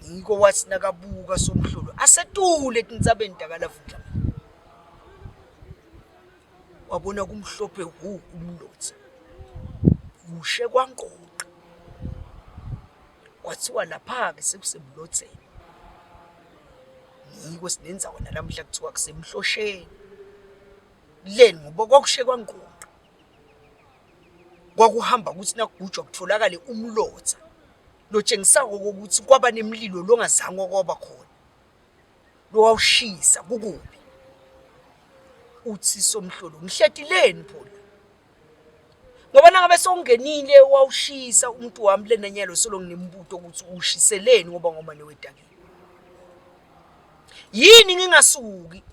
ngiko wathi nakabuka somhlolo asetule etintsabeni takalavundla wabona kumhlophe hu umlotha kushe kwangoqa kwathiwa lapha-ke sekusemlotheni ngiko sinenzawo nalamuhla kuthiwa kusemhlosheni leni ngoba kwakushe kwangoqa kwakuhamba ukuthi nakugujwa kutholakale umlotha lotshengisako ukuthi kwaba nemlilo longazange kwaba khona lowawushisa kukubi uthi somhlolo ngihletileni pho la ngoba nangabe sewungenile wawushisa umuntu wami lena nyalo solo nginembuto ukuthi ushiseleni ngoba ngoma newedakile yini ngingasuki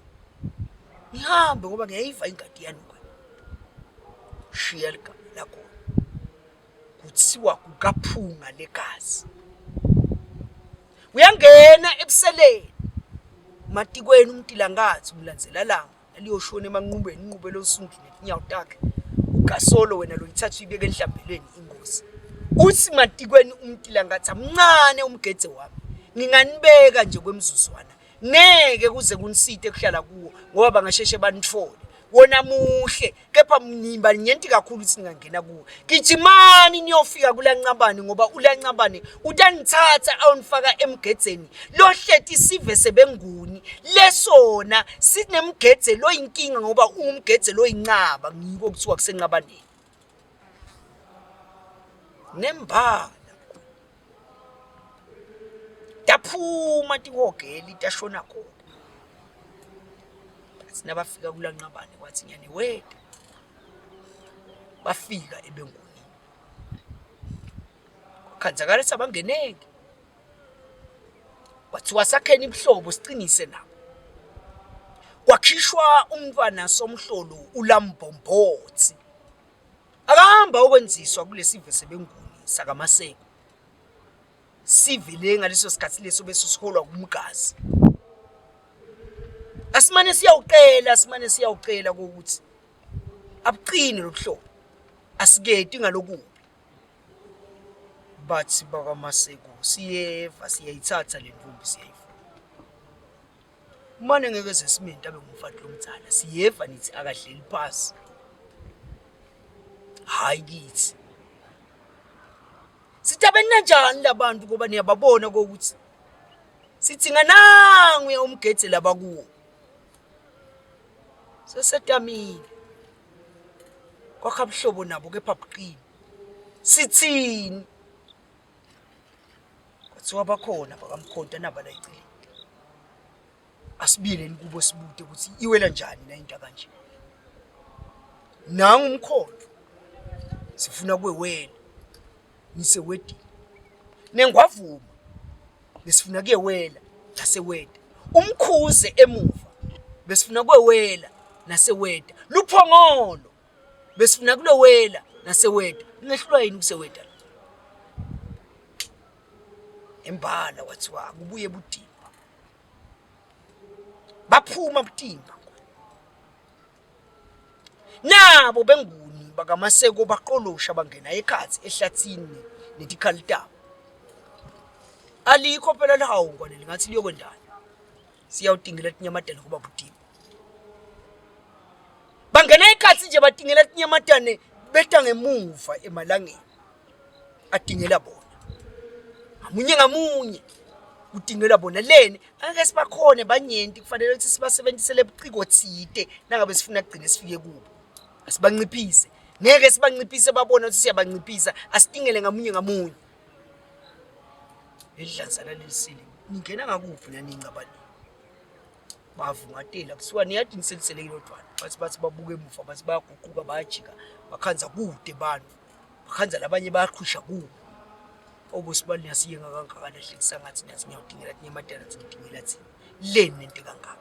ngihambe ngoba ngiyayiva ingadi yanuka shiya ligama lakho kuthiwa kukaphunga legazi uyangena ebuseleni matikweni umtilangathi umlandzelalanga aliyoshona emanqubeni inqube losundu netinyawo takhe ugasolo wena loyithatha uyibeke enhlambelweni ingozi uthi matikweni umtilangathi amncane umgedze wami nginganibeka nje kwemzuzwana ngeke kuze kunisite kuhlala kuwo ngoba bangasheshe banithole wona muhle kepha nimba nyenti kakhulu ukuthi ningangena kuwo gijimani niyofika kulancabane ngoba ulancabane utanithatha awunifaka emgedzeni lohleti sive sebenguni lesona sinemgedze loyinkinga ngoba ungumgedze loyincaba ngiko kuthiwa kusencabaneni nembala Taphuma tihogeli tashona khona. Bathi nabafika kulanqabane kwathi nyane weda. Bafika ebengunini. Kwakhanzakala ukuthi abangeneki. Kwathiwa sakheni ubuhlobo siqinise nabo. Kwakhishwa umntwana somhlolo uLambombothi. Akahamba okwenziswa kulesive sebenguni sakaMaseko. Sivele ngaleso sikhathi leso bese siholwa kumgazi. Asimane siyawucela, simane siyawucela ukuthi abuqine lobuhlobo. Asiketi ngalokubi. Bathi bakaMaseko siyeva siyayithatha le ntombi siyayifuna. Umane ngeke zesimende abe ngumfati lomdzala siyeva nithi akadleli phasi. Hhayi kithi. Sitabenta njani labantu ngoba niyababona kokuthi sithi nganangu uya umgede labakuwo. Sesetamile. Kwakha buhlobo nabo kepha buqini. Sithini? Kwathiwa bakhona bakamkhonto naba la eceleni. Asibiyeleni kubo sibute ukuthi iwela njani na into kanje. Nangu umkhonto. Sifuna kuwewela. Ngisewedini. Nengwavuma. Besifuna kuyewela naseweda. Umkhuze emuva. Besifuna kwewela naseweda. Luphongolo. Besifuna kulowela naseweda. Ningehlulwa yini kuseweda? Imbala kwathiwa kubuye budimba. Baphuma budimba. Nabo benguni bakaMaseko baqolosha bangena ekhathi ehlathini netikhali tabo. Alikho phela lihawu ngwane lingathi liyokwendana. Siyawutingela tinyamatane kuba budimba. Bangena ekhathi nje batingela tinyamatane beta ngemuva emalangeni. Atingela bona. Ngamunye ngamunye kutingela bona leni angeke sibakhone banyenti kufanele ukuthi sibasebenzisele buciko tsite nangabe sifuna kugcina sifike kubo. Asibanciphise. Ngeke sibanciphise babone ukuthi siyabanciphisa asitingele ngamunye ngamunye. Lelidlanzana lelisile ningena ngakuphi naninga bani? Bavungatela kuthiwa niyadi niseliselekile odwana bathi bathi babuke emuva bathi bayaguquka bayajika bakhanza kude bantu bakhanza labanye bayaqhwisha kubo obosibali niyasiyenga kangaka nahlekisa ngathi nathi ngiyawudingela thina emadala thina ngidingela thina leni nento kangaka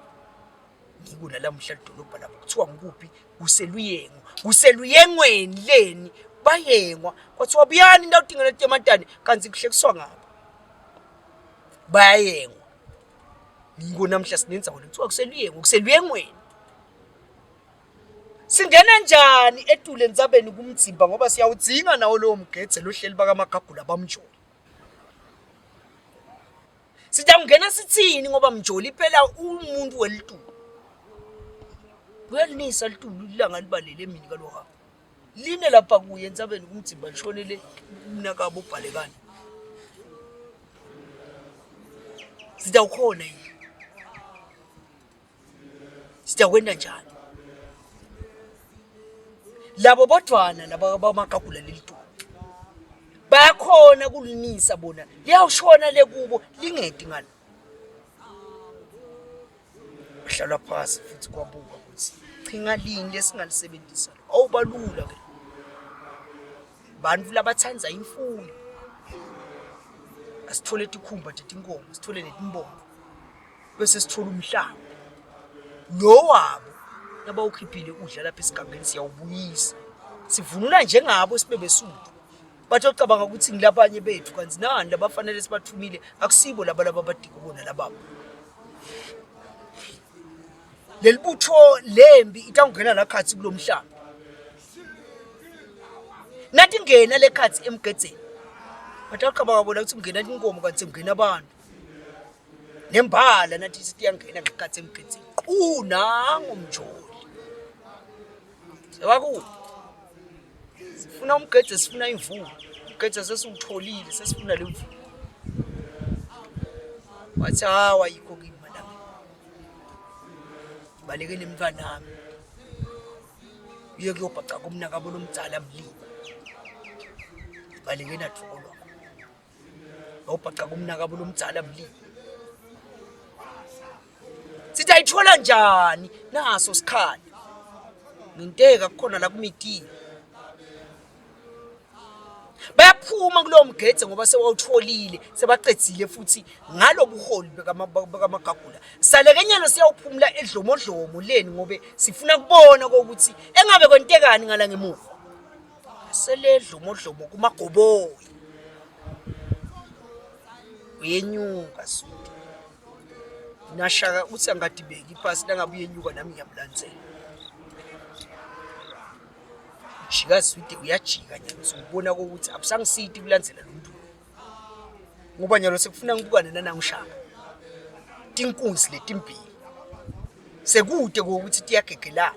ngiko nalamuhla lidolobha labo kuthiwa ngikuphi kuseluyengo kuseluyengweni leni bayengwa kwathiwa buyani into awudingela tematane kanti kuhlekiswa ngabo bayayengwa ngiko namhla sinenzawo kuthiwa kuseluyengo kuseluyengweni Singena njani etule entsabeni kumdzimba ngoba siyawudzinga nawo lowo mgedze lohleli bakamagagula bamjoli. Sitawungena sithini ngoba mjoli phela umuntu welitulu. Kuyalinisa litulu ilanga libalele emini kalohamba. Line lapha kuye entsabeni kumdzimba lishonele umnakabo ubhalekani. Sitawukhona yini? Sitakwenta njani? Labo bodvwana laba bamakagula lelitulo bayakhona kulinisa bona liyawushona le kubo lingedi ngalo. Kwahlalwa phasi futhi kwabukwa ukuthi chinga lini lesingalisebenzisa lo. Awubalula ke. Bantfu labatsandza imfuyo. Asithole tikhumba tetinkomo, sithole netimbongo. Bese sithola umhlaba. Lo wabo nabawukhiphile udla lapha esigangeni siyawubuyisa. Sivunula njengabo sibe besuthu. Bathi ocabanga ukuthi ngilabanye bethu kanti nani labafanele sibathumile akusibo laba laba abadinga ubona lababa. Leli butho lembi itawungena la khathi kulomhlaba. Nathi ingena le khathi emgedzeni. Bathi acabanga bona ukuthi kungena inkomo kanti sekungena abantu. Nembala nathi sithi iyangena ngekhathi emgedzeni. Qhu nangu mjoli. Sewaku. Sifuna umgede sifuna imvula. Umgede sesiwutholile sesifuna le mvula. Wathi hawa ayikho kimi madam. Balekele mntwanami. Uye kuyobhaca kumnakabo lomdzala mliba. Baleke nathukulwa. Wawubhaca kumnakabo lomdzala mliba. Sithi ayithola njani naso sikhali. Nginteka kukhona la kumitini. Bayaphuma kulowo mgede ngoba sewawutholile sebaqedzile futhi ngalobuholi bekaMagagula. Salekenyana siyawuphumula edlomodlomo leni ngobe sifuna kubona ukuthi engabe kwentekani ngala ngemuva. Sele edlomodlomo kumagoboyi. Uyenyuka Zwide. Nashaka uthi angadibeki phasi nangabe uyenyuka nami ngiyamlandzela. Ujika Zwide uyajika nyalo sewubona ukuthi abusangisiti kulandzela lo muntu. Ngoba nyalo sekufuna ngibukane nanangushaka. Tinkunzi letimbili. Sekude kokuthi tiyagegelana.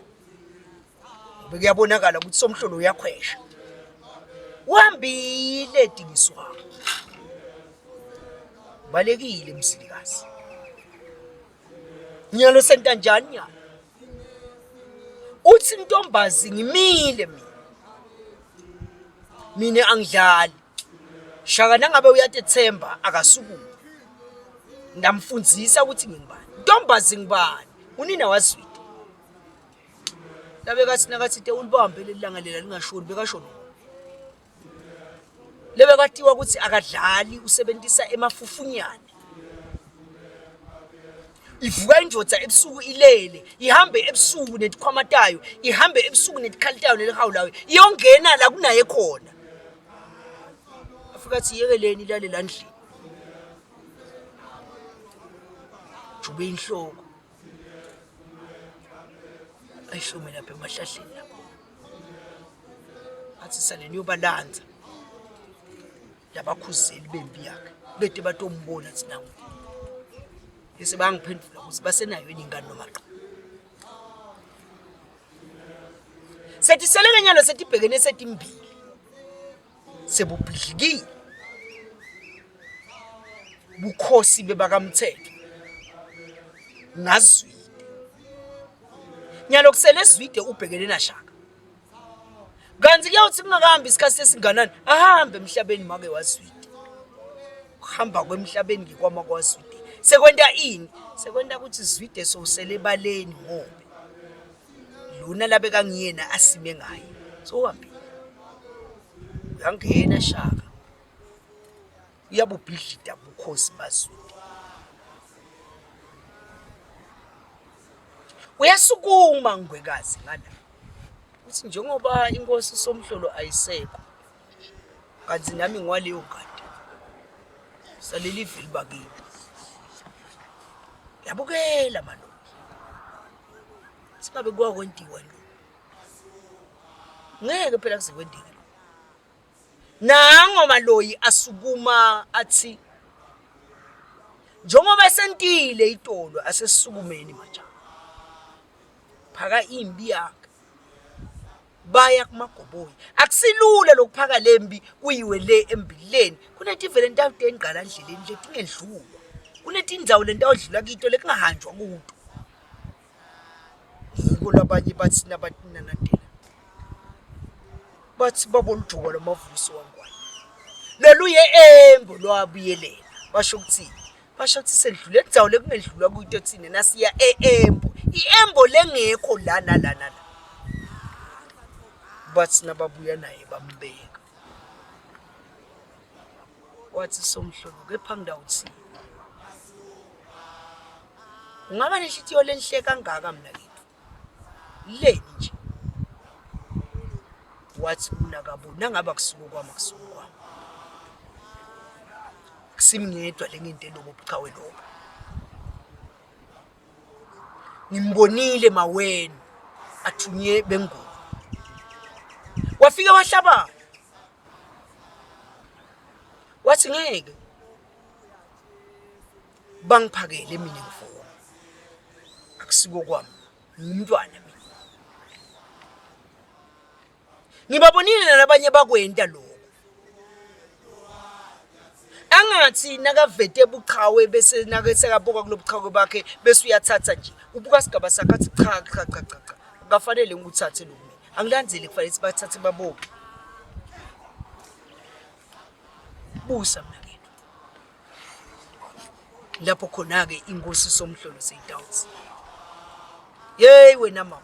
Ngoba kuyabonakala ukuthi somhlolo uyakhwesha. Uhambile Dingiswayo. Ubalekile Mzilikazi. Nyalo senta njani nyalo? Uthi ntombazi ngimile mina. Mina angidlali. Shaka nangabe uyatethemba akasukume. Ndamfundzisa ukuthi ngingubani. Ntombazi ngubani? Unina wazwide. Labekathi nakathi te ulibambe leli langa lela lingashoni bekashona. Lebekatiwa ukuthi akadlali usebenzisa emafufunyane. Ivuka indoda ebusuku ilele, ihambe ebusuku netikhwama tayo, ihambe ebusuku netikhali tayo nelihawu layo, iyongena la kunaye khona. Afika athi yekeleni ilale la ndlini. Jube inhloko. Ayihlome lapha emahlahleni lapho. Athi sale niyobalanza labakhuzeli bempi yakhe bete batombona athi nangu. Bese bayangiphendula ukuthi basenayo yini ingane noma qha. Setisele ngenyalo setibhekene setimbili. Sebubhidlikile. Bukhosi bebakamthetho. Ngazwide. Nyalo kusele Zwide ubhekene naShaka. Kanti kuyawuthi kungakahambi isikhathi esinganani ahambe emhlabeni make waZwide. Kuhamba kwemhlabeni ngekwama kwaZwide. Sekwenta ini? Sekwenta ukuthi Zwide sowusele ebaleni ngobe lona labekangiyena asime ngaye. Sowuhambile. Uyangena Shaka. Uyabubhidlida bukhosi baZwide. Uyasukuma Ngwekazi ngala. Uthi njengoba inkosi Somhlolo ayisekho kanti nami ngiwaleyo ngadi saleli ivili bakini. Yabukela malume. Singabe kwakwentiwa lo. Ngeke phela kuze kwenteke. Nango Maloyi asukuma athi njengoba esentile itolo asesisukumeni manje. Phaka imbi yakhe. Baya kumagoboyi. Akusilula lokuphaka lembi kuyiwe le embileni. Kunetivele ntawu tengqala ndleleni letingedlulwa. Kunetindzawo lentawudlula kito lekungahanjwa kuto. Yiko labanye bathi nabatinanatela bathi babolujuba lwamavuso wangwane loluye embo lwabuyelela basho ukuthini basho ukuthi sedlule kudzawo lekungedlulwa kuyito thina nasiya e-embo i-embo lengekho la nala nala bathi nababuya naye bambeka wathi somhlolo kepha ngidawuthini Ungaba nenhlitiyo lenhle kangaka mnaketfu? Leni nje? Wathi umnakabo nangabe akusuko kwami akusuko kwami. Akusimi ngedwa lengente lobo buchawe lobo. Ngimbonile maweni athunye bengubo. Wafika wahlabana. Wathi ngeke bangiphakele mina ngivuma akusiko kwami ngumntwana mina ngibabonile nalabanye bakwenta lokho angathi nakavete buchawe bese nake sekabuka kulobuchawe bakhe bese uyathatha nje ubuka sigaba sakhe athi cha cha cha cha cha kufanele ngikuthathe lokhu mina angilandzele kufanele sibathathe baboke busa mina lapho khona-ke inkosi somhlolo seyitawuthi yeyi wena mama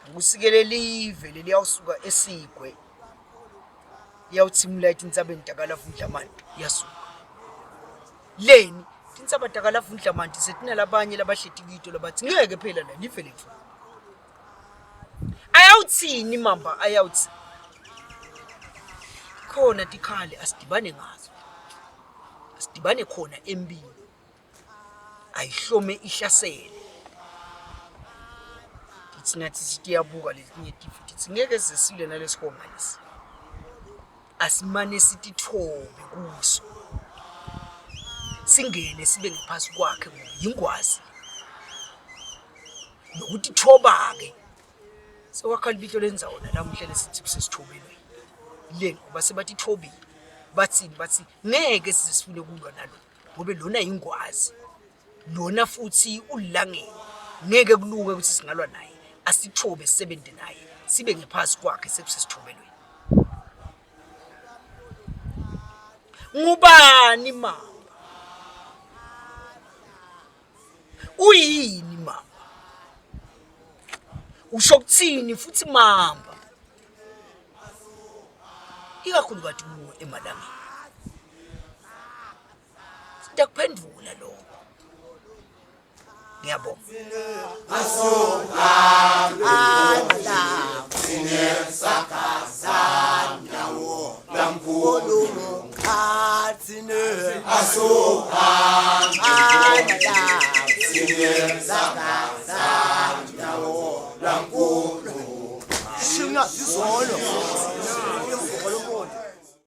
ngusikele live leliyawusuka esigwe liyawuthimula etintsabeni takalavundlamanti yasuka leni tintsaba takalavundlamanti setinalabanye labahleti kito labathi ngeke phela la live lethu ayawuthini mamba ayawuthi khona tikhali asidibane ngazo asidibane khona empini ayihlome ihlasele ithi nathi sithi letinye tifo tithi ngeke zesile nalesihonga lesi asimane sitithobe kuso singene sibe ngephansi kwakhe ngoba yingwazi nokutithoba-ke sekwakha libito lendzawo nalamuhla lesithi kusesithobelweni le ngoba sebatithobile. Bathini? Bathi ngeke size sifune kulwa nalo ngobe lona yingwazi, lona futhi ulilangeni, ngeke kulunge ukuthi singalwa naye. Asithobe sisebenze naye, sibe ngephasi kwakhe sekusesithobelweni. Ngubani mama? Uyini mama? Usho kuthini futhi mamba? Ikakhulukati kuwe emalangeni. Sitakuphendula lokho. Ngiyabonga. Shinga izolo.